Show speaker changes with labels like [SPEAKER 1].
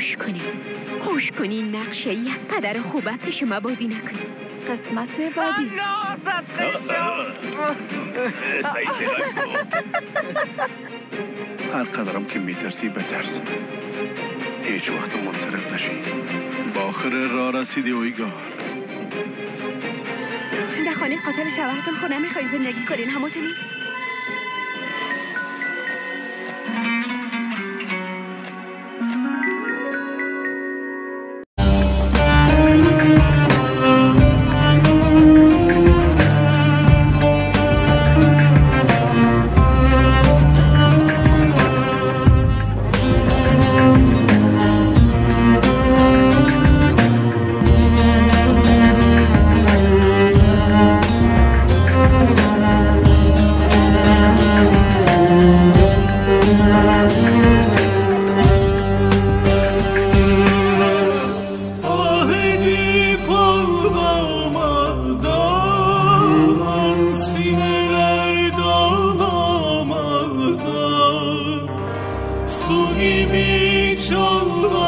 [SPEAKER 1] Гӯш кунед, гӯш кунӣ, нақши як падари хуба пеши ма бозӣ накунӣ.
[SPEAKER 2] Қисмати баъдӣ.
[SPEAKER 3] Ҳар қадарам ки метарсӣ, битарс, ҳеҷ вақт мунсариф нашӣ. Ба охири роҳ расидӣ, ойгор.
[SPEAKER 1] در خانه قاتل شوهرتون خود نمیخواین زندگی کنین، هموتونی؟
[SPEAKER 4] Su gibi çalmadan.